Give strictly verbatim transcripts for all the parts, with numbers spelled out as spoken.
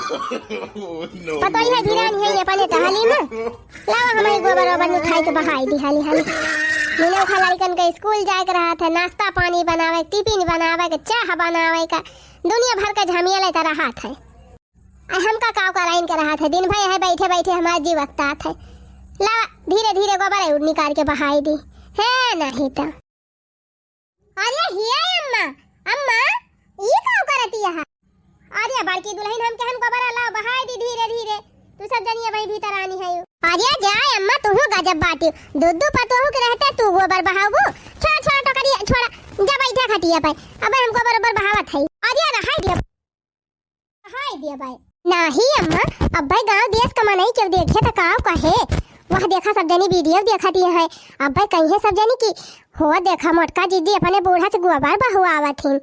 पतोहिया भिरान है ये अपने टहली में। लावा हमारी गोबर ओबर उठाई के बहाई दी हाली हाली। मीनू खा लड़कन के स्कूल जाए के रहत है, नाश्ता पानी बनावे, टिफिन बनावे के, चाह बनावे का, दुनिया भर के झमेले त रहत है। आ हमका काव कराइन के रहत है, दिन भर यही बैठे बैठे हमार जीव अकतात है। लावा धीरे धीरे गोबर निकाल के बहाई दी। है नहीं तो। अरे हिया अम्मा, अम्मा, ई का करती है? अरे बड़की दुलहिन, हम कहन गोबर लाव बहाई दी धीरे धीरे। तू सब जनिया भाई भीतर आनी है। अरे जा अम्मा, तू गजब बाटी। दुद्दू पतोहू के रहते तू गोबर बहावू। छोड़ा, छोड़ा टोकरी, छोड़ा। जा बैठा खटिया पे। अब हम गोबर ओबर बहावत है। अरे रहाई दिया। हाय दिया बाय। नाही अम्मा, अब भाई गांव देश का मनई केव देखे त काव कहे। वह देखा सब जनी वीडियो देखा दिए है। अब भाई कहीं सब जनी की हो देखा मोटका जीजी अपने बूढ़ा से गोबर बहुआवत ही।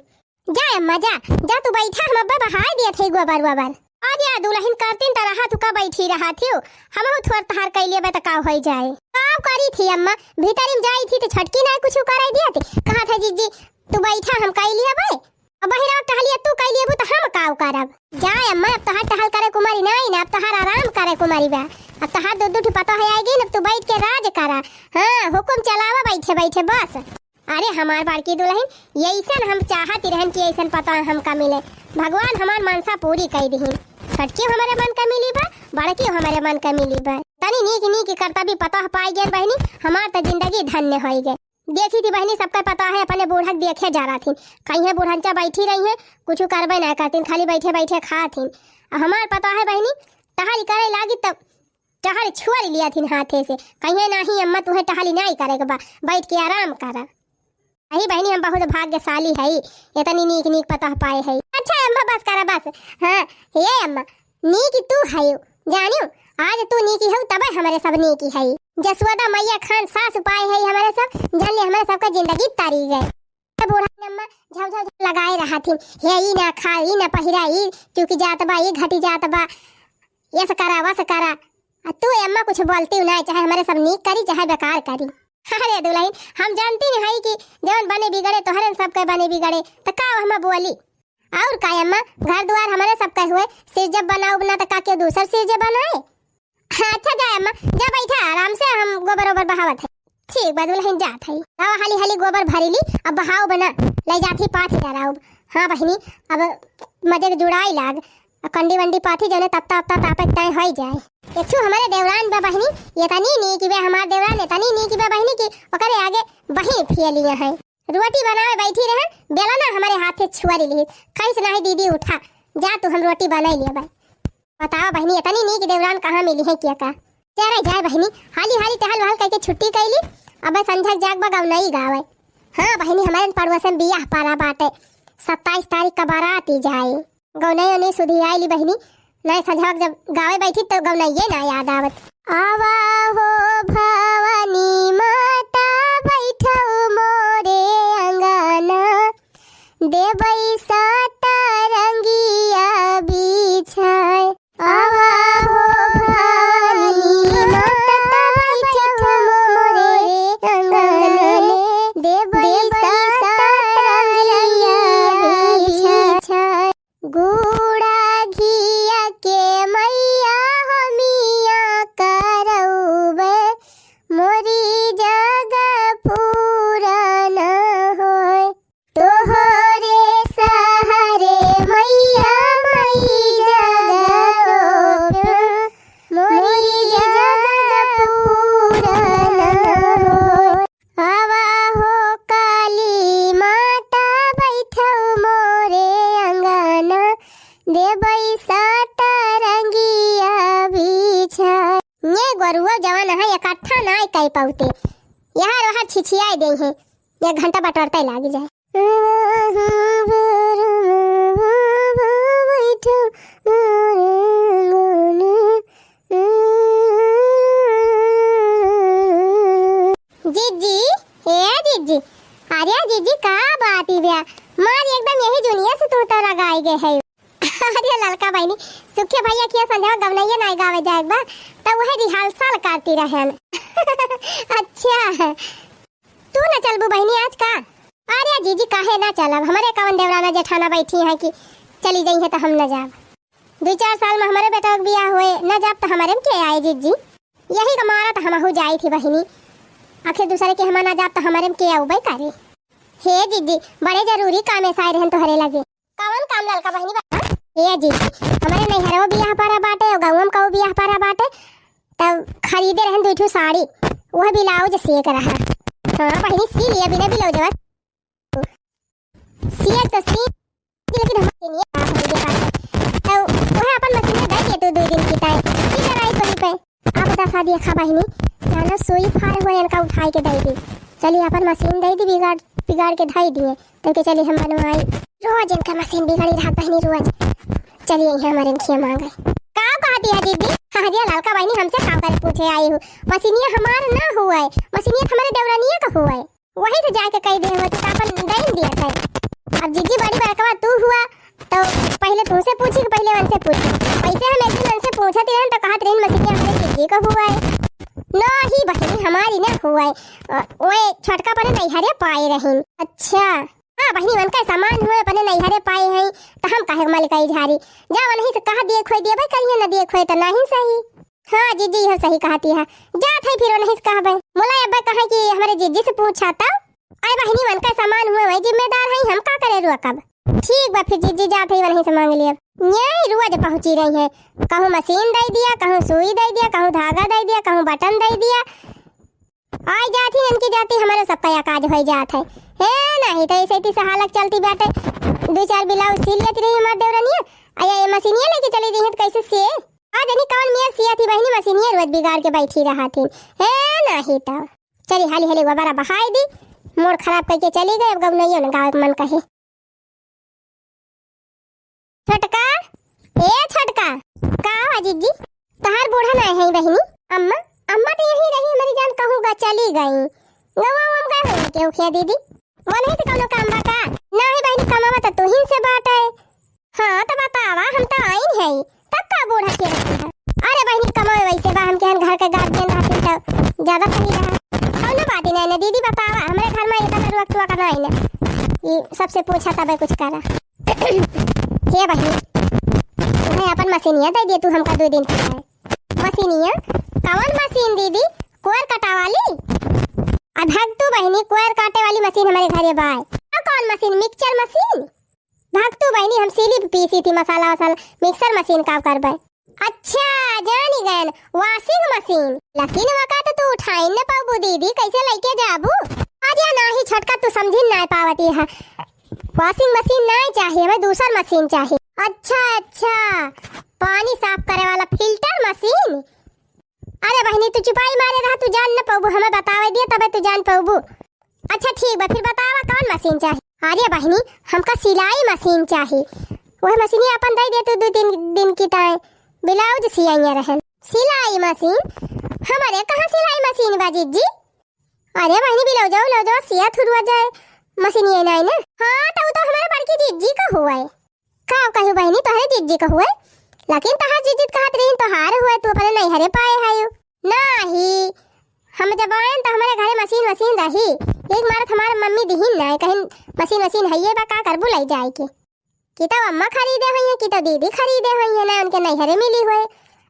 जा अम्मा जा, जा तू बैठा, हम अब्बे बहाई दिए थे गोबर वोबर। अरे दुलहिन करतीन त रहा तू का बैठी रहा थी, हम थोर तहार कैलिए बे त का होई जाए। काव करी थी अम्मा, भीतर में जाई थी त छटकी ना कुछ कराई दिया थी। कहा था जीजी तू बैठा हम कैलिए बे। अब बहिरा टहलिया तू कैली अबू त हम काव करब? जा अम्मा, अब तोहार टहल करे कुमारी नाई ना, अब तोहार आराम करे कुमारी बा। अब तोहार दो दो ठो पतोह आएगी ना, अब तू बैठ के राज करा। हाँ, हुकुम चलावा बैठे बैठे बस। अरे हमार बड़की दुलहिन, यैसन हम चाहत रहन कि ऐसन पतोह हमका मिले। भगवान हमार मनसा पूरी कई दिहिन। छोटकी हमरे मन का मिली बा, बड़की हमरे मन का मिली बा। तनी नीक नीक करता भी पतोह पाई गए बहिनी, हमार त जिंदगी धन्य होई गए। देखी थी बहिनी, सबका पता है, अपने बूढ़ा के देखे जा रहा थी। कहीं बूढ़ंचा बैठी रही है, कुछ करबे ना करतीन, खाली बैठे बैठे खाथिन। आ हमार पता है बहिनी, टहल करे लागी तब टहल छुअर लिया थीन हाथे से। कहीं नहीं अम्मा, तुहे टहल नहीं करे के बा, बैठ के आराम करा। अही बहिनी, हम बहुत भाग्यशाली है, इतनी नीक नीक पता पाए है। अच्छा अम्मा, बस करा बस। हाँ, ये अम्मा, नीक तू हयू, जानियो, आज तू नीकी हऊ, तबे हमरे सब नीकी हई। जसोदा मैया खान सास उपाय हई हमरे सब, जान ले हमरे सबका जिंदगी तारी गए। बूढ़ा अम्मा झव झव झव लगाए रहा थी, "हे ई ना खा, ई ना पहिरा, ई चुकी जात बा, ई घटी जात बा, यस करा, वस करा।" आ तू ए अम्मा कुछ बोलती ना, चाहे हमरे सब नीक करी, चाहे बेकार करी। अरे दुलहिन, हम जानती नहीं हई कि जवन बने बिगड़े तोहरे सबके बने बिगड़े, त का हम बोली? और का अम्मा, घर दुआर हमरे सबके हुए, सिर जब बनाउब ना त का केहू दूसर सिर जब बनाए? अच्छा जा अम्मा, जा बैठा आराम से, हम गोबर ओबर बहावत है। ठीक बा दुलहिन, जात है। लावा हाली हाली गोबर भरी ली, अब बहाउब ना, ले जात ही पाथी डराउब। हाँ बहिनी, अब मजे के जुड़ाई लाग, आ कंडी वंडी पाथी जने तत्ता उत्ता तापे के तय होई जाए। एक ठो हमरे देवरान बा बहिनी, इतनी नीक बा हमार देवरान, इतनी नीक बा बहिनी कि ओकरे आगे बहिन फेलिया है। रोटी बनावे बैठी रहे, बेला ना हमरे हाथे छुअरी लिहित। कहिस, "नाही दीदी उठा, जा तू हम रोटी बनाई लिया बाई।" बतावा बहिनी, इतनी नीक देवरान कहाँ मिली है किया का? चले जाए बहिनी, हाली हाली टहल वहल करके छुट्टी कैली, अब संझा जाग बा गवनई गावे। हाँ बहिनी, हमारे पड़ोस में बियाह पारा बाटे, सत्ताईस तारीख का बारात ही जाए। गौनई ओनई सुधी आइली बहिनी, नाय संझा जब गावे बैठी तो गौनइये ना याद आवत। आवा हो भवानी माता बैठो मोरे अंगना, देबै सतरंगिया बिछाए। आवा हो भवानी माता बैठो मोरे अंगना, देबै सतरंगिया बिछाए। गुड़ा घिया के मैया हमिया करउबे, मोरी जग पूरा न होय। तोहरे सहारे मैया मई जग रोप, मोरी जग पूरा न होय। आवा हो काली माता बैठो मोरे अंगना, देबै सतरंगिया बिछाए। ये गोरुआ जवन है इकट्ठा नाय कई पाउते, यहाँ रोहर छिछियाए दे हैं, एक घंटा बटोरते लाग जाए। जीजी, ए जीजी, अरे जीजी का बात ही बे, मार एकदम यही दुनिया से तू तो लगाई गए है। अरे ललका बहिनी, सुखे भैया किया संझवा गवनैया नाय गावे जाए बा, त वह रिहर्सल करती रहन। अच्छा, तू न चलबू बहिनी आज का? अरे जीजी काहे ना चलब, हमरे कवन देवराना जेठाना बैठी हैं कि चली जाई है त हम न जाब। दुइ चार साल में हमरे बेटवा के बियाह होए, ना जाब त हमरे में के आए जिज्जी? यही का मारा त हमहू जाई थी बहिनी। आखिर दूसरे के हमार ना जाब त हमरे में के आउबे करे। हे जिज्जी, बड़े जरूरी काम से आए रहन तोहरे लगे। कवन काम ललका बहिनी बता? हे जिज्जी, हमरे नैहरवा बियाह परा बाटे और गाँव में कऊ बियाह परा बाटे, तब खरीदे रहन दुइ ठो साड़ी, वह ब्लाउज सिए के रहा। हाँ बहिनी, सी लिया बिना ब्लाउजवा। सिए तो सी, लेकिन हम के लिए आप दे पाए। तो वह अपन मशीन में दे के तू दुइ दिन की ताई की कराई कहीं पे। आप बता सा दिया खा बहिनी, जानो सुई फार हुआ इनका उठाई के दे दी। चलिए अपन मशीन दे दी, बिगाड़, बिगाड़ के धाई दिए। तो के चलिए हम बनवाई। रोज इनका मशीन बिगड़ी रहत बहिनी, रोज। चलिए यहाँ हमारे इनखिया मांगे। का कहती है दीदी? हाँ जी, ललका बहिनी हमसे काम करे पूछे आई हूँ। मशीनिया हमार ना हुआ है, मशीनिया तो हमारे देवरानिया का हुआ है। वही से जाके कह दे हुआ तो अपन दे दिया था। अब जिज्जी बड़ी बड़कवा तू हुआ, तो पहले तुमसे पूछी कि पहले उनसे पूछी? ऐसे हम एक दिन उनसे पूछत रहन तो कहत रहिन मशीनिया हमारे जिज्जी का हुआ है। ना ही बहिनी, हमारी ना हुआ है। अ, ओए छोटका पने नैहरे पाए रहिन। अच्छा। हाँ बहिनी, उनका सामान हुए अपने नैहरे पाए हैं, तो हम काहे मलकाई झारी? जा उन्हीं से कहा दिए खोए दिए भाई, करिए न दिए खोए तो नहीं सही। हाँ जिज्जी, यह सही कहती है। जात है फिर उन्हीं से कहबे। मुला अब्बे कहा कि हमारे जिज्जी से पूछा तो। अरे बहिनी, उनका सामान हुए वही जिम्मेदार है, हम का करे रुआ कब? ठीक बा, फिर जिज्जी जात है उन्हीं से मांग लिया। यही रुआ जो पहुंची रही है, कहूँ मशीन दे दिया, कहूँ सुई दे दिया, कहूँ धागा दे दिया, कहूँ बटन दे दिया। आई जात ही इनकी जाती हमारे सबका या काज होई जात है। हे नहीं तो ऐसे ती सहालक चलती बाटे। दुइ चार ब्लाउज सी लियत रही हमार देवरनिया, आ ये मशीनिया लेके चली गई है तो कैसे सिए? आज नहीं कौन मियाँ सिया थी बहिनी, मशीनिया रोज बिगाड़ के बैठी रहा थी। हे नहीं तो चली हाली हाली गोबरा बहाई दी, मूड खराब करके चली गई। अब गौनैयो न गावे के मन कहे। छोटका, ए छोटका। का हुआ जिज्जी? तहार बूढ़ा ना है बहिनी? अम्मा, अम्मा तो यहीं रही हमारी जान, कहूँ गा चली गई। गवा हम गए होंगे केहू खिया दीदी। वो नहीं तो कौनो काम बा का? ना है बहिनी, कमावा तो तू ही से बाटे। हाँ तो बतावा, हम तो आइन है, तब का बूढ़ा के रही है? अरे बहिनी, कमावे वैसे बा, हम केहन घर के गार्जियन रहती तो ज्यादा सही रहा। कौनो बात ही नहीं ना दीदी, बतावा, हमारे घर में इतना रुआ टुआ का नहीं ना। ये सबसे पूछा तबे कुछ करा। हे बहिनी, तुम्हें अपन मशीनिया दे दिए, तू हमका दो दिन की है। मशीनिया? कौन मशीन दीदी? कोयर कटा वाली? अब हग तू बहिनी, कोयर काटे वाली मशीन हमारे घरे बाय। और कौन मशीन? मिक्सचर मशीन? भाग तू बहिनी, हम सीली पीसी थी मसाला वसाला, मिक्सर मशीन का करबे? अच्छा, जानी गयन, वॉशिंग मशीन। लेकिन वका तो तू उठाई न पाबू दीदी, कैसे लेके जाबू? अरे नाही छोटका, तू समझी ना पावती है। वॉशिंग मशीन नहीं चाहिए, हमें दूसर मशीन चाहिए। अच्छा अच्छा, पानी साफ करे वाला फिल्टर मशीन। अरे बहिनी, तू चुपाई मारे रहा, तू जान न पउबू, हमें बतावे दिया तबे तू जान पउबू। अच्छा ठीक बा, फिर बतावा कौन मशीन चाही? अरे बहिनी, हमका सिलाई मशीन चाही। वह मशीनिया अपन दे दे तू दो तीन दिन की ताए, ब्लाउज सियाइया रहन। सिलाई मशीन? हमारे कहाँ सिलाई मशीन बा जिज्जी? अरे बहिनी, ब्लाउजवा उलाउजवा सिया थुरुआ जाए, मशीनिया नहीं ना। हाँ, तो वो तो हमारे बड़की जिज्जी का हुआ है। का कहू बहिनी, तोहरे जिज्जी का हुए, लेकिन तोहार जिज्जी कहत रहीन तोहार हुए, तू अपने नैहरे पाए हायो। नाही, हम जब आएन तो हमारे घरे मशीन वशीन रही, एक मारत हमार मम्मी दिहिन ना, कहिन मशीन वशीन हइये बा, का करबू लई जाए के? कि तो अम्मा खरीदे हुई है, कि तो दीदी खरीदे हुई है, ना उनके नैहरे मिली हुए।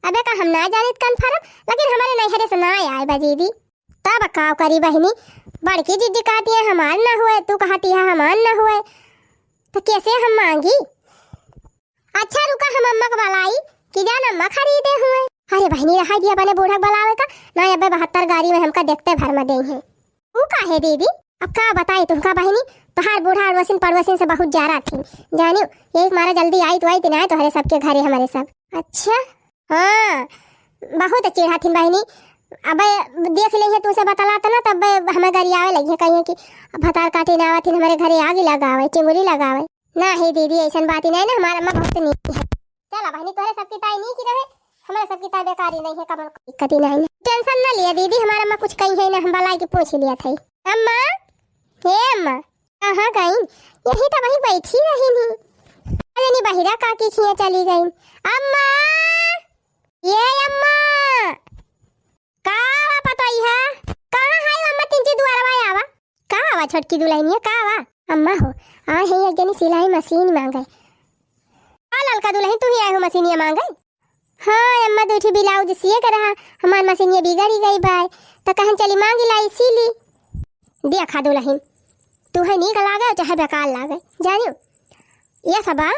अबे का हम ना जानित कन्फर्म, लेकिन हमारे नैहरे से ना आए बा दीदी। तब का करी बहिनी, बड़की जिज्जी कहती है हमार ना हुए, तू कहती है हमार ना हुए, तो कैसे हम मांगी? अच्छा रुका, हम अम्मा के बलाई कि जान अम्मा खरीदे हुए। अरे बहिनी, रहा दिया बने बूढ़ा के बलावे का, ना अबे बहत्तर गाड़ी में हमका देखते भर में देई है। ऊ काहे दीदी? अब का बताई तुमका बहिनी, तोहार बूढ़ा अड़ोसिन पड़ोसिन से बहुत जरा थी, जानियो, यही मारा जल्दी आई तो आई, ना तोहरे सबके घरे हमारे सब। अच्छा, हाँ, बहुत चिढ़ा थिन बहिनी। अबे देख लेइहे तुमसे बतलात ना, तब हमें गरियावे लगी है, कहिए कि भतार काटे ना आवत हिन, हमारे घरे आग लगावे, चिंगुरी लगावे। ना हे दीदी, ऐसन बात ही नहीं ना, हमार अम्मा बहुत नीक है। चला बहिनी, तोहरे सबकी ताई नीक ही रहे, हमारे सबकी ताई बेकारी नहीं है, कमल दिक्कत ही नहीं है। टेंशन ना लिया दीदी, हमार अम्मा कुछ कही है ना, हम बलाई के पूछ लिया था। अम्मा, हे अम्मा, कहाँ गई? यही तो वहीं बैठी रही नी। अरे नी, बहिरा काकी खिया चली गई। अम्मा, ये अम्मा, का आवा पतोई है? कहाँ है अम्मा? तिनची दुआरवा आवा। का आवा छोटकी दुल्हनिया, का आवा? अम्मा हो, आ है एक जनी सिलाई मशीन मांगे। का ललका दुलहिन, तुही आए हो मशीनिया माँगे? हाँ अम्मा, दुइ ठे ब्लाउज सिए के रहा, हमार मशीनिया बिगड़ी गई बाय, त कहन चली माँगी लाई सी ली। देखा दुलहिन, तुहे नीक लागे चाहे बेकार लागे, जानियो, ये सब बा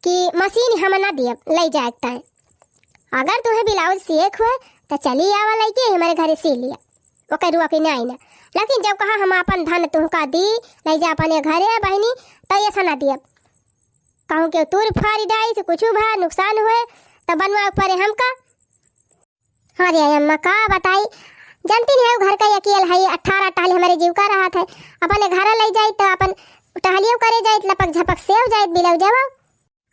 कि मशीन हम ना दियब लई जाए के ताई। अगर तुहे ब्लाउज सिए के होए त चली आवा लइके हमरे घरे सी लिया, ओके रुआ के नाई ना। लेकिन जब कहा हम आपन धन तुहका दी, लई जा अपने घरे बहिनी, त ऐसा ना दियब। कहूँ के तूर फारी डाई से कुछ भा नुकसान होए त बनवा परे हमका। अरे अम्मा का बताई, जानती नहीं है घर का अकेल है, अठारह टाली हमरे जीव का रहत है। अपने घर लई जाई त अपन टहलियो करे जाई, लपक झपक सेव जाई ब्लाउजवा।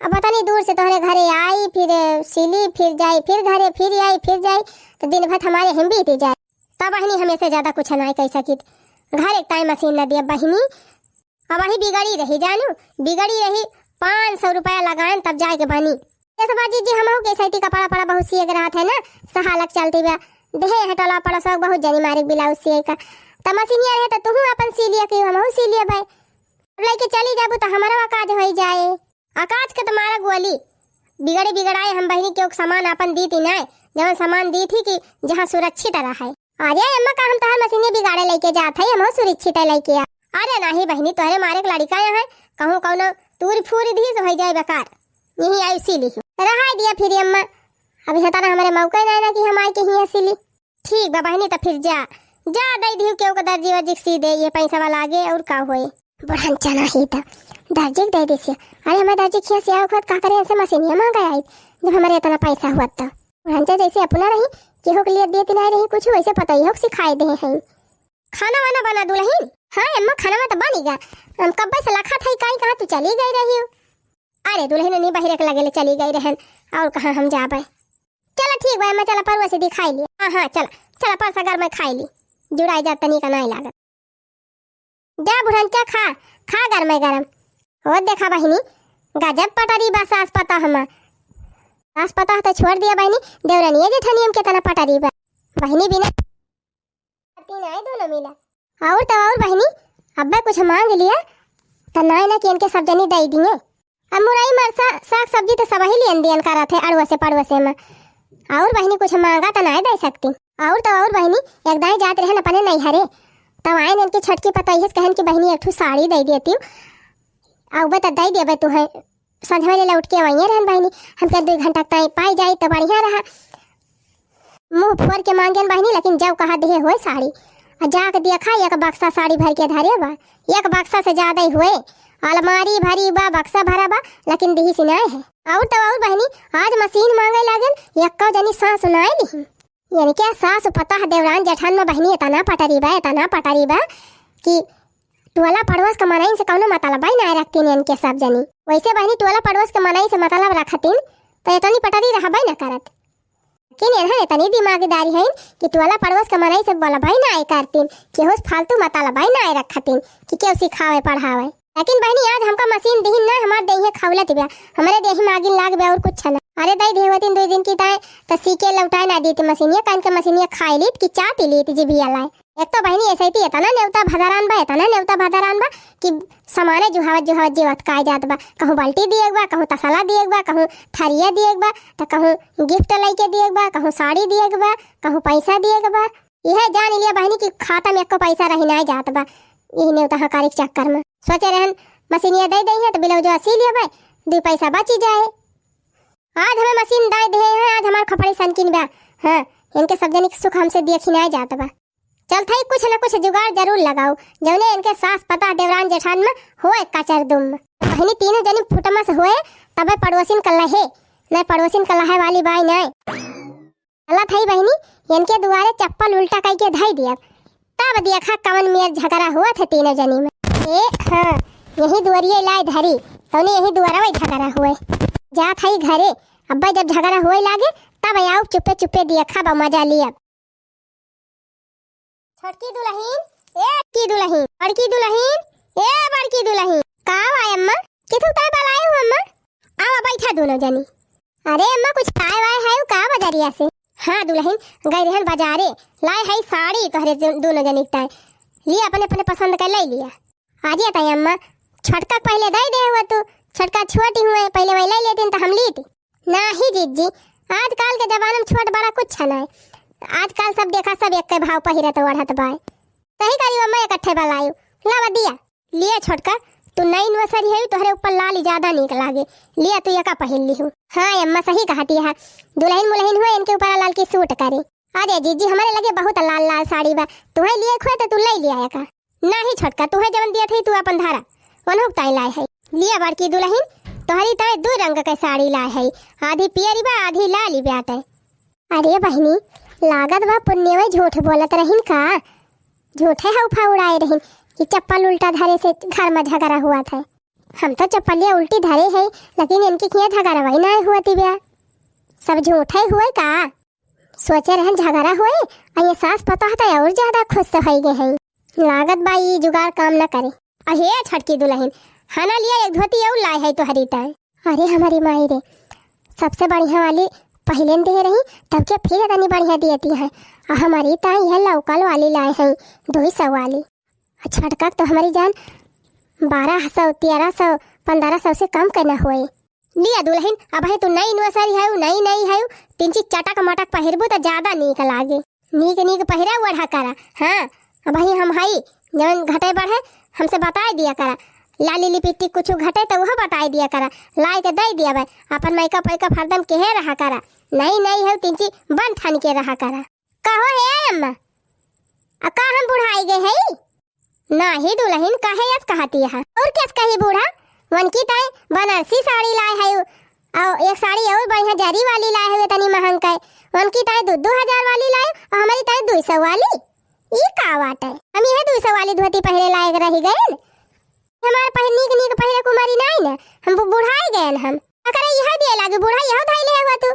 अब पता नहीं दूर से तोहरे घरे आई, फिर सिली, फिर जाई, फिर घरे, फिर आई, फिर जाई, त दिन भर हमारे हम बीत जाए। तब बहिनी हमें से ज्यादा कुछ नाई कह सकित। घर एक ताई मशीन न दिया बहिनी, अब वही बिगड़ी रही जानू, बिगड़ी रही। पाँच सौ रुपया लगाएन तब जाए के बनी। जैसे बाजी जी हमहू के सैती कपड़ा पड़ा बहुत सिए के रहत है ना, सहालक चलती बा। देहे है टोला पड़ोस बहुत जनी मारे ब्लाउज सिए का। त मशीनिया रहे त तुहू अपन सी लिया कि हमहू सी लिया भाई। अब लइके चली जाबू त हमारा काज होई जाए। अकाज के तुम्हारा गोली बिगड़े बिगड़ाए हम बहिनी के सामान आपन दी थी ना, जवन सामान दी थी कि जहाँ सुरक्षित रहे। अरे अम्मा का हम तोहर मशीने बिगाड़े लइके जात है, हम सुरक्षित है लइके आ। अरे नाही बहिनी, तोहरे मारे के लड़का यहाँ है, कहूँ कौनो तूरी फूरी दी तो हो जाए बेकार, यही आई सी ली। रहाई दिया फिर अम्मा, अब यहाँ तना हमारे मौका ही ना, ना कि हम आए के हियाँ सी ली। ठीक बा बहिनी, त फिर जा, जा दई दिहु केहू के दर्जी वर्जी के सी दे, ये पैसा वाला आगे और का होए। बुढ़न चना ही त दर्जी के दे देसी। अरे हमारे दर्जी खिया से आओ खुद का करे ऐसे मशीनिया मांगा आई, जब हमारे इतना पैसा हुआ त। बुढ़न चा जैसे अपना रही, केहू के लिए देती नहीं रही कुछ, वैसे पता ही हो सिखाए दे हैं। खाना वाना बना दुलहिन? हाँ अम्मा, खाना वाना तो बनी गा। हम कब्बे से लखा था काई कहाँ तू चली गई रही हो? अरे दुलहिन नहीं बहिरे के लगे ले चली गई रहन, और कहाँ हम जाबे। चला ठीक बा अम्मा, चला परुआ से दिखाई ली। हाँ हाँ चला, चला परसा घर में खाई ली, जुड़ाई जा तनी का नाई लागत। जा बुढ़नचा खा, खा गरमे गरम। हो देखा बहिनी, गजब पटरी बा सास पतोह मा। सास पतोह तो छोड़ दिया बहिनी, देवरनिया जेठनिया मा केतना पटरी बा। बहिनी बिना पति नाय दोनों मिला। और तो और बहिनी, अब्बे कुछ मांग लिया, तो नाय ना कि इनके सब जनी दई दिए। अब मुरई मरसा साग सब्जी तो सबही लियन दियन करत है अड़वसे पड़वसे मा। और बहिनी कुछ मांगा तो नाय दे सकती। और तो और बहिनी, एक दाई जात रहन अपने नैहरे, तब आयन इनकी छोटकी पतोहियस कहन कि बहिनी एक ठो साड़ी दे देती, अउबे तो दे देबे तू है। संझवा ले लौट के वहीं रहन बहिनी, हमके दुई घंटा ताई पाई जाई तो बढ़िया रहा। मुँह फोर के मांगेन बहिनी, लेकिन जब कहा देहे होए साड़ी। आ जाके देखा, एक बक्सा साड़ी भर के धरे बा, एक बक्सा से ज्यादा ही होए। अलमारी भरी बा, बक्सा भरा बा, लेकिन दिही सिनाए है। और तो और बहिनी, आज मशीन मांगे लागेन, एक्को जनी सास सुनाए लिही। यानी क्या सास पतोह देवरान जेठान मा बहिनी इतना पटरी बा, इतना पटरी बा कि टोला पड़ोस के मनई से कौनो मतलबे ना रखतीन इनके सब जनी। वैसे बहिनी टोला पड़ोस के मनई से मतलब रखतीन तो इतनी पटरी रहबे ना करत। लेकिन इन्हन इतनी दिमागदारी है कि टोला पड़ोस के मनई से बोलबे ना करतीन, केहू से फालतू मतलबे ना रखतीन कि केहू सिखावे पढ़ावे। लेकिन बहिनी आज हमका मशीन दिहिन ना, हमार देहिया खौलत बा, हमरे देही मागिन लाग बा और कुछ ना। अरे दई देहवतीन दुई दिन की ताई तो सीके लौटाए ना दीत मशीनिया, कान के मशीनिया खाई लीत कि चाटी लीत जिभिया लाए। एक तो बहिनी ऐसे ही इतना नेवता भदरान बा, इतना नेवता भदरान बा कि समाने जुहावत जुहावत जीवत काय जात बा। कहूँ बाल्टी दिए बा, कहूँ तसला दिए बा, कहूँ थरिया दिए बा, तो कहूँ गिफ्ट लइके दिए बा, कहूँ साड़ी दिए बा, कहूँ पैसा दिए बा। यह जान लिया बहिनी कि खाता में एको पैसा रही ना जात बा, यही नेवता हकारी के चक्कर में। सोचे रहन मशीनिया दे दे है तो ब्लाउजवा सी लिया बा, दो पैसा बची जाए। आज हमें मशीन दाई दे हैं, आज हमार खोपड़ी सनकिन बा। हाँ, इनके सब जनी के सुख हमसे देखी ना जात बा। चल थाई कुछ न कुछ जुगाड़ जरूर लगाओ, जौने इनके सास पतोह देवरान जेठान में होए कचर दुम। बहिनी तीनों जनी फुटमस होए, तबे पड़ोसिन कल्ला है, नहीं पड़ोसिन कल्ला है वाली बाई नहीं। चला थाई बहिनी, इनके दुआरे चप्पल उल्टा कई के धई दिया, तब देखा कवन मेर झगड़ा हुआ थे तीनों जनी में। ए हाँ, यही दुआरिये लाई धरी, तौने यही दुआरा में झगड़ा हुए। जा थाई घरे, अब्बा जब झगड़ा होए लागे, तब आओ चुप्पे चुप्पे देखा बा मजा लिया। छोटकी दुलहिन, ए की दुलहिन, बड़की दुलहिन, ए बड़की दुलहिन। का बा अम्मा? किथु तय बलाए हो अम्मा? आवा बैठा दोनों जनी। अरे अम्मा कुछ खाए वाए है का बजरिया से? हाँ दुलहिन, गई रहन बजारे, लाए है साड़ी तोहरे दो-, दोनों जनी के ताई। लिया अपने अपने पसंद का ले लिया। आ जिया ताई अम्मा, छोटका के पहले दे दे हुआ तू, छोटका छोटी हुए, पहिले वही लइ लेतिन त हम लीती। नाही जिज्जी, आजकल के जमाना में छोट बड़ा कुछ नाहीं। आजकल सब देखा, सब एक्के भाव पहिरत ओढ़त बाय। सही करी अम्मा, इकट्ठे बलायु। लावा दिया। लिया छोटका, तू नई नुअसरी है, तोहरे ऊपर लाली ज्यादा नीक लागे। लिया तू एका पहिर लिहू। हाँ अम्मा, सही कहती है। दुलहिन मुलहिन हुए, इनके ऊपर लाल की सूट करी। अरे जिज्जी, हमरे लगे बहुत लाल लाल साड़ी बा, तुहे लिए खोए त तू लइ लिया एका। नाही छोटका, तुहे जवन दिया थी तू अपन धारा, ओनहु ताई लाए है। लिया बड़की दुलहिन, तोहरी ताई दू रंग के साड़ी लाए है, आधी पियरी बा, आधी लाली बाटे। अरे बहिनी, लागत बा पुन्निया झूठ बोलत रहिन का? झूठे हौफा उड़ाए रहिन कि चप्पल उल्टा धरे से घर में झगड़ा हुआ था। हम तो चप्पलिया उल्टी धरे है, लेकिन इनके किया झगड़ा वही ना हुआ थी ब्या। सब झूठे हुए का? सोचे रहन झगड़ा होए, आ ये सास पतोह त और ज्यादा खुश होइ गए हैं। लागत बा ई जुगाड़ काम न करे। अहे छोटकी दुलहिन, हना लिया एक धोती और लाए है तोहरी ताई। अरे हमारी माई रे, सबसे बढ़िया वाली पहिले न दे रही, तब के फिर इतनी बढ़िया देती है। आ हमारी ताई यह local वाली लाए हैं, दो सौ वाली। आ छोटका तो हमारी जान बारह सौ, तेरह सौ, पन्द्रह सौ से कम के न होए। लिया दुलहिन, अबही तू नई नुअसरी हयू, नई नई हयू, तिनची चटक मटक पहिरबू त ज्यादा नीक लागे। नीक नीक पहिरा ओढ़ा करा। हाँ, अबही हम हई, जवन घटे बढ़े हमसे बताए दिया करा। लाली लिपिस्टिक कुछ घटे त उहो बताए दिया करा, लाए के दे दिया बे। अपन makeup वैकअप हरदम केहे रहा करा। नई नई हयू, तिनची बन ठान के रहा करा। कहो हे अम्मा, आ का हम बुढ़ाई गए हई? नाही दुलहिन, काहे यस कहती है? और कस कही बूढ़ा? वनकी ताई बनारसी साड़ी लाए है, और एक साड़ी और बढ़िया जरी वाली लाए है, तनी महंग के। वनकी ताई दो दो हजार वाली लाए, और हमारी ताई दो सौ वाली। ई का बात है? हम यह दो सौ वाली धोती पहिरे लायक रह गए। हमारे पहिर नीक नीक पहिरे कुमारी नाई न, हम बु-, बुढ़ाई गए हम। अकरे यह दिए लागे बूढ़ा, यह धाई ले हुआ तू।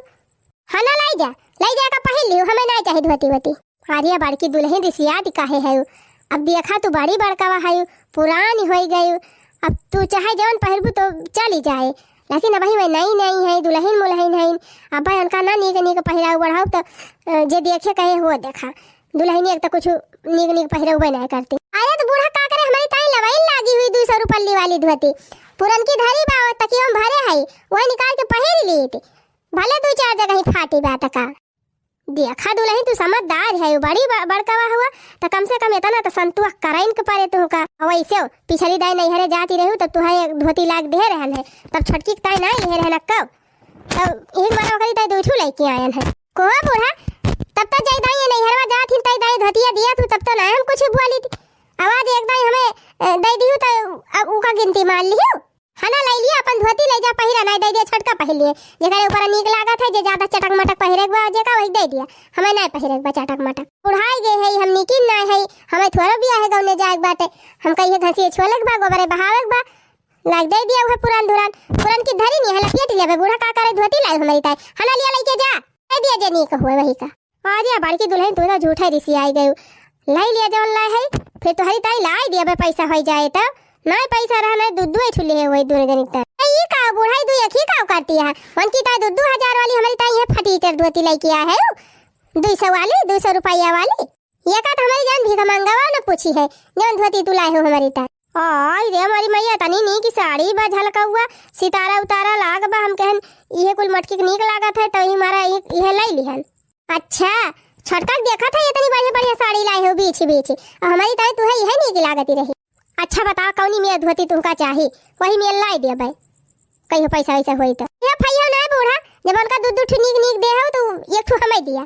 हाँ ना, लाई जा, लाई जा का पहिर लियो, हमें नाई चाही धोती वोती। अरे बड़की दुलहिन रिसियात काहे हयू? अब देखा तू बड़ी बड़कावा हयू, पुरानी होई गयू। अब तू चाहे जवन पहिरबू तो चली जाए, लेकिन अबही मैं नई नई है, दुलहिन मुलहिन है। अब भाई उनका ना नीक नीक पहिराऊ बढ़ाऊ तो, अ, जे देखे कहे हो देखा। दुलहिन एक तो कुछ नीक नीक पहिरउबे नहीं करती। अरे तो बूढ़ा का करे, हमारी ताई लवाइन लागी हुई दो सौ रुपल्ली वाली धोती। पुरनकी धरी बा, तकिया में भरे है, वही निकाल के पहिर ली थी। भले दो चार जगह ही फाटी बा त का। देखा दुलहिन, तू समझदार है, बड़ी ब-, बड़कावा हुआ, त कम से कम इतना त संतोष करइन के परे तुहका। वैसे पिछली दाई नैहरे जाती रहू, त तुहे एक धोती लाग दे रहन है, तब छोटकी के ताई ना लिहे रहन अक्का, तब एक बार ओकरी ताई दो ठू लेके आयन है। कोहा बूढ़ा, तब तो जय दाई नैहरवा जात हिन, तई दाई धोतिया दिया तू, तब तो ना हम कुछ बोली थी। आवाज एक दाई हमें, ए, दे दिहू, त अब उका गिनती मान लिहू। हना लइ लिया, अपन धोती लइ जा, पहिरा, नाई दे दिया, छोटका पहिर लिए। जेकरे ऊपर नीक लागत है, जे ज्यादा चटक मटक पहिरे के बा, जेका वही दे दिया। हमें नाई पहिरे के बा चटक मटक। बुढ़ाई गए है, हम निकिन नाई है, हमें थोड़ो बियाहे गौने जाए के बाटे। हमका इहे घसिए छोले के बा, गोबरे बहावे के बा। लाग दे दिया उहे पुरान धुरान। पुरान की धरी नहीं है, लपेट लेबे। बूढ़ा का करे, धोती लाई हमारी ताई। हना लिया लइके जा। दे दिया जे नीक हुए वही का। अरे बड़की दुलहिन, तू तो झूठे रिसियाई गयू। लाई लिया जवन लाए है, फिर तोहरी ताई लाई दिया बे, पैसा होई जाए तो। नाई पैसा रहा, नाई दूध दुए ठुले है वही दोनों जनी ताई। ए, ई का बुढ़ाई दू एक ही का करती है? उनकी ताई दू दू हजार वाली, हमारी ताई ये फटीचर धोती लेके आ है, दो सौ वाली, दो सौ रुपया वाली। ये का तो हमारी जान भीख मंगावा न पूछी है, जवन धोती तू लाए हो हमारी ताई। आई रे हमारी मैया, तनी नीक साड़ी बा झलकौआ, सितारा उतारा लाग बा, हम कहन इहे कुल मटकी के नीक लागत है, तो ई हमारा ई-, इहे लई लिहन। अच्छा, छोटका के देखत है, इतनी बढ़िया बढ़िया साड़ी लाए हो बीछ बीछ, और हमारी ताई तुहे इहे नीक लागती रही। अच्छा बताओ, कौनी मेर धोती तुमका चाही, वही मेर लाई देबे, कहियो पैसा वैसा होई तो। ये फैया ना बूढ़ा, जब उनका दू दू ठो नीक नीक दे हो, तो एक ठो हमें दिया।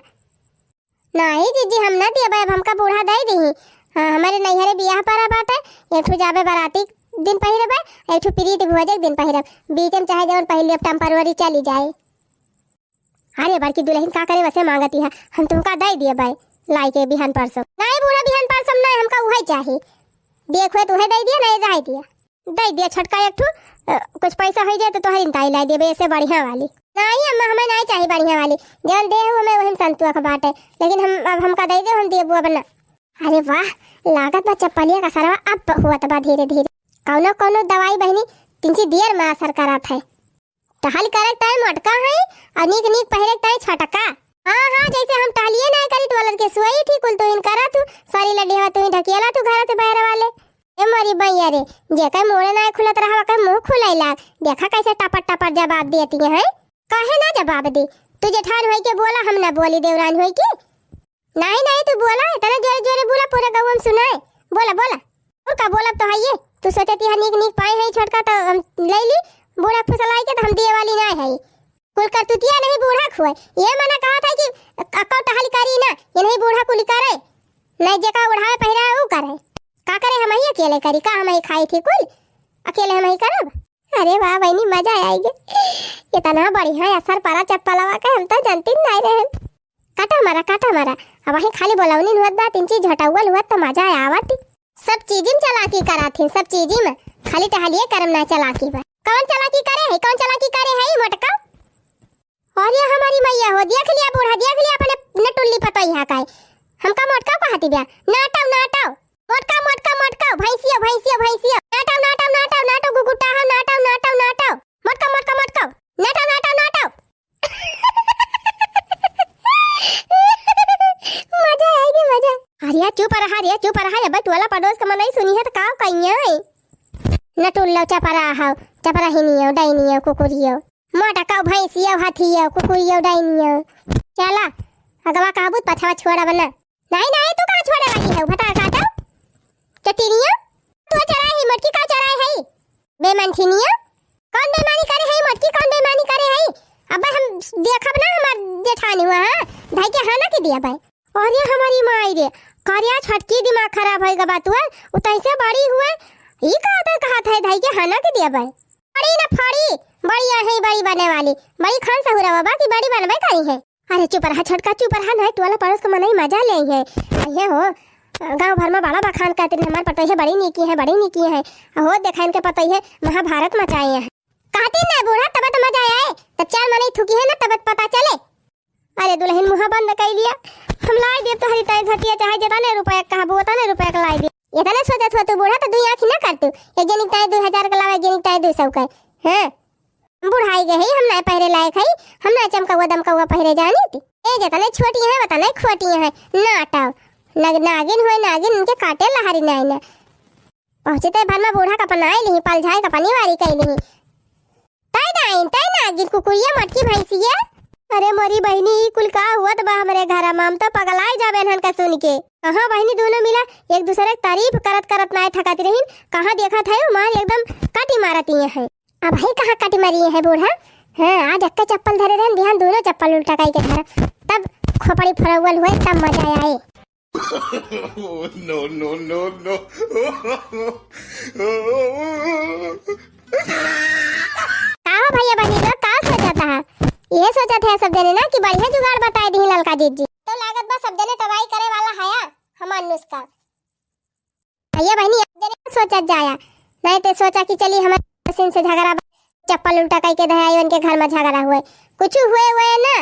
नाही जीजी, हम ना दिया, अब हमका बूढ़ा दे दही। हाँ, हमारे नैहरे बियाह परा बाटे, एक ठो जाबे बराती दिन पहिरबे, एक ठो प्रीत भोजे के दिन पहिरब, बीच में चाहे जवन पहिर लिया, temporary चली जाए। अरे बड़की दुलहिन, का करे वसे मांगती है, हम तुमका दे दिए बाय लाई के बिहान परसों। नहीं बूढ़ा, बिहान परसों नहीं, हमका उहे चाही। देखो तुहे दे दिया, नहीं रह दिया। दे दिया छोटका एक ठो, अ, कुछ पैसा हो जाए तो तोहरी ताई लाई देबे, ऐसे बढ़िया वाली। नहीं अम्मा, हमें नहीं चाही बढ़िया वाली, जवन दे हो हमें वही में संतोष बाटे, लेकिन हम, अब हमका दे दे, हम देबू अब ना। अरे वाह, लागत बा चप्पलिया का सरवा अब होत बा धीरे धीरे। कौनो कौनो दवाई बहिनी तिनची देर में असर करत है। टहल करे के ताई मोटका है, और नीक नीक पहिरे के ताई छोटका। हाँ, हाँ, जैसे हम टहलिए ना करी, तो लड़के सोई थी, कुल तुहिन करा तू, सारी लड्डी हवा तुहिन ढकेला तू घर से बाहर वाले। ए मोरी बैया रे, जेकर मुड़े नाय खुलत रहा, ओकर मुँह खुलइ लाग। देखा कइसे टपर टपर जवाब देती है। काहे ना जवाब दी? तू जेठान होइके बोला, हम ना बोली देवरान होइके। नाहीं, नाहीं, तू बोला, इतना जोरे जोरे बोला, पूरा गउँवा में सुनाए। बोला, बोला। अउर का बोलब तो हइये, तू सोचत हया नीक नीक पाए हई छोटका तो हम लइ ली, बूढ़ा फुसलाइ के तो हम दिए वाली नाहीं हई। कुल करतुतिया नहीं बूढ़ा खुए। ये मना कहत है कि अक्का टहल करी ना, ये नहीं बूढ़ा कुल करे। नहीं जेका ओढ़ावे पहिरावे ऊ करे। का करे, हमही अकेले करी, का हमही खाई थी कुल? अकेले हमही करब? अरे वाह बहिनी, मजा आइगे। इतना बढ़िया असर परा चप्पलवा के, हम तो जनती नाहीं रहन। काटा मारा, काटा मारा। अब वही खाली बोलौनी हुअत बा, तीन चीज झटौवल हुअत तो मजा आवत। सब चीजी में चालाकी करात ही, सब चीजी में। खाली टहलिए करम ना चालाकी बा। कौन चालाकी करे है, कौन चालाकी करे है मोटका? अरे हमरी मइया हो, देख लिया बूढ़ा, देख लिया अपने नटुल्ली पतोहिया का है। हमका मोटका कहती बिया, नाटव, नाटव। मोटका, मोटका, मोटका, भैंसियो, भैंसियो, भैंसियो। नाटव, नाटव, नाटव, नाटव, गुगुटा हो, नाटव, नाटव, नाटव। मोटका, मोटका, मोटका। नाटव, नाटव, नाटव। मजा आइगे, मजा। अरे चुप रहा रे, चुप रहा, अबे टोला पड़ोस के मनई सुनिहैं तो का कहिहैं? नटुल्लो चपरा हो, चपरा हिनियो, डाइनियो, कुकुरियो। मोटका भैंसियो, हाथियो, कुकुरियो, डाइनियो। चला, अगवा कहबू पछवा छोड़ब ना। नाहीं, नाहीं, तू कहाँ छोड़े वाली है? भतार काटो। चटिनिया, तू चराए है, मोटकी का चराए है? बेमनठिनिया, कौन बेमानी करे है मोटकी, कौन बेमानी करे है? अबे हम देखब ना हमार जेठानी हुआ, हाँ? धाई के हाना के दिया भाई। अरे हमरी माई रे, करिया छोटकी दिमाग खराब होइगा बा तोर, उ तैसे बड़ी हुए, ई का तो कहत है धाई के हाना के दिया भाई। बड़ी ना फड़ी, बड़ी है बड़ी बने वाली, बड़ी खान सहुरा बाबा की बड़ी बनबे करी है। अरे चुप रहा छोटका, चुप रहा, नहीं टोला पड़ोस के मनई मजा लेइहैं। अइहैं हो, गाँव भर में बड़ा बखान करत रहिन, हमार पतोहिया बड़ी नीकी है, बड़ी नीकी है। हो देखा इनके पतोहिया महाभारत मचाए हैं। कहती नहीं बूढ़ा, तब तो मजा आए, तब चार मनई थूकिहैं ना, तब पता चले। अरे दुलहिन मुँह बंद कइ लिया, हम लाइ देब तोहरी ताई धोतिया, चाहे जेतने रुपया कहबू, ओतने रुपया के लाइ देब। एतने सोचत हो तू बूढ़ा, तो दुइ आँखी ना करतू, एक जनी के ताई दुइ हजार के लावा, एक जनी के ताई दुइ सौ के। हाँ, बुढ़ाइ गए हई, हम नाहीं पहिरे लायक हई, हम नाहीं चमकउआ दमकउआ पहिरे जानी थी। ए जेतने छोटी हैं, ओतने खोटी हैं, नाटव। नग-, नागिन हुए नागिन, इनके काटे लहारी नाहीं ना। पहुँचते भर में बूढ़ा का अपनाइ लिही, पलझाइ का पनिवारी कइ लिही। तै नाहीं, तै नागिन कुकुरिया मोटकी भैंसिया। अरे मोरी बहिनी, ई कुल का हुअत बा हमरे घरा में? हम तो पगलाइ जाबे इन्हन का सुन के। कहाँ बहिनी दुनो मिला एक दूसरे के तारीफ करत करत नाहीं थकत रहिन, कहाँ देखत है मार एकदम काटी मारत ही है। अबहीं कहाँ काटी मारी है बूढ़ा? हाँ, आज अक्के चप्पल धरे रहन, बिहान दुनो चप्पल उल्टा कइ के धरा, तब खोपड़ी फरौवल हुए, तब मजा आए। No, no, no, no। का हो भइया बहिनी लोग, का सोचत है? इहे सोचत है सब जने ना कि बढ़िया जुगाड़ बताइ दिही ललका जीजी। तो लागत बा सब जने try करे वाला हया हमार नुस्खा। भइया बहिनी, आप जने सोचत जाया, नाहीं ते सोचा कि चली हमार मशीन से झगड़ा बा, चप्पल उल्टा कइ के धयाई, उनके घर में झगड़ा हुए, कुछ हुए हुए ना,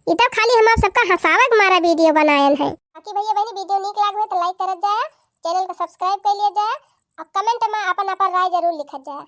ई तो खाली हम आप सबका हँसावे के मारा video बनायन है। बाकी भइया बहिनी video नीक लाग हुए तो like करत जाया, channel को subscribe कर लिया जाया और comment में अपन अपन राय जरूर लिखत जाया।